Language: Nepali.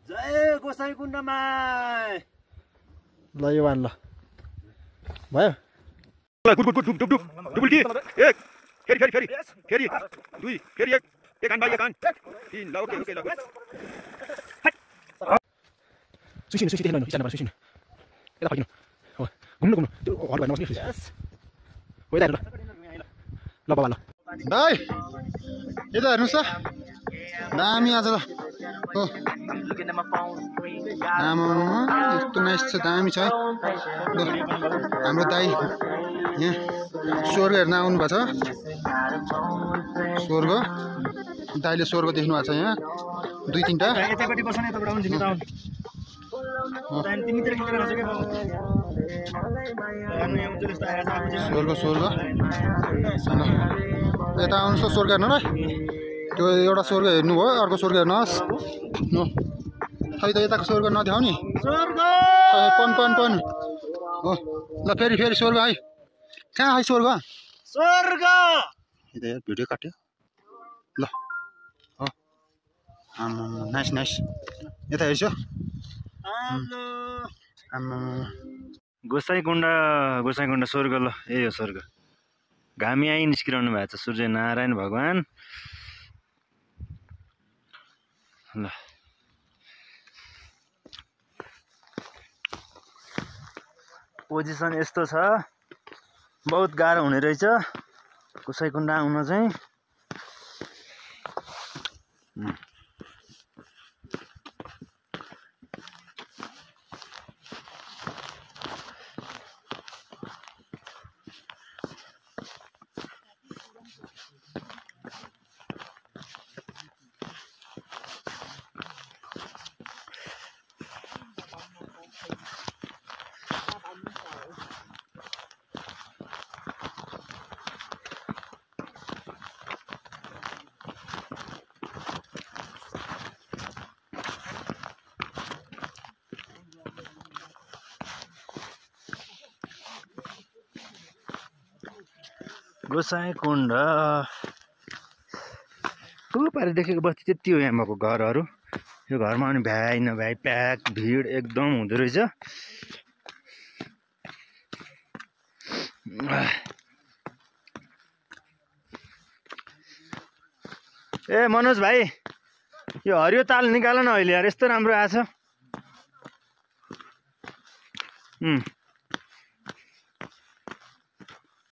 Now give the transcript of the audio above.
जय गोसाइँकुण्डमा ल यो वान ल भयो डुबुल्की एक फेरि फेरि फेरि फेरि दुई फेरि एक कान भाइ एक कान तीन ल ओके ओके ल सुसिन सुसिन हेर्नु स्ट्यान्डमा सुसिन यता फर्किनु हो घुम्नु घुम्नु त्यो हल भएर नबस्नु हो यता हेर्नु ल बाबा ल भाइ यता हेर्नुहोस् त दामी आज त हो आमा यस्तो नाइस छ दामी छ है ल हाम्रो दाइ यहाँ स्वर्ग हेर्न आउनु भएको छ स्वर्ग दाइले स्वर्ग देख्नु भएको छ यहाँ दुई तिनवटा यतापट्टि बस्न यताबाट आउँछ नि त आउनु तिमीतिर किन बसेको स्वर्ग स्वर्ग यता आउनुहोस् त स्वर्ग हेर्नु ल त्यो एउटा स्वर्ग हेर्नुभयो अर्को स्वर्ग हेर्नुहोस् खै त यताको स्वर्ग नदेखाउने पन पन पन हो ल फेरि फेरि स्वर्ग है कहाँ है स्वर्ग स्वर्ग यता भिडियो काट्यो ल हो आम्मा नाइस नाइस यता हेर्छु आम्मा गोसाइँकुण्ड स्वर्ग ल यही हो स्वर्ग घामी आइ निस्किरहनु भएको छ सूर्य नारायण भगवान ल पोजिसन यस्तो छ बहुत गाह्रो हुने रहेछ गोसाइँकुण्ड आउन चाहिँ गोसाइँकुण्ड ठुलो पारी देखेको बस्ती त्यति हो यहाँ भएको घरहरू यो घरमा अनि भ्याइ नभ्याइ प्याक भिड एकदम हुँदो रहेछ ए मनोज भाइ यो हरियो ताल निकाल न अहिले यार यस्तो राम्रो आछ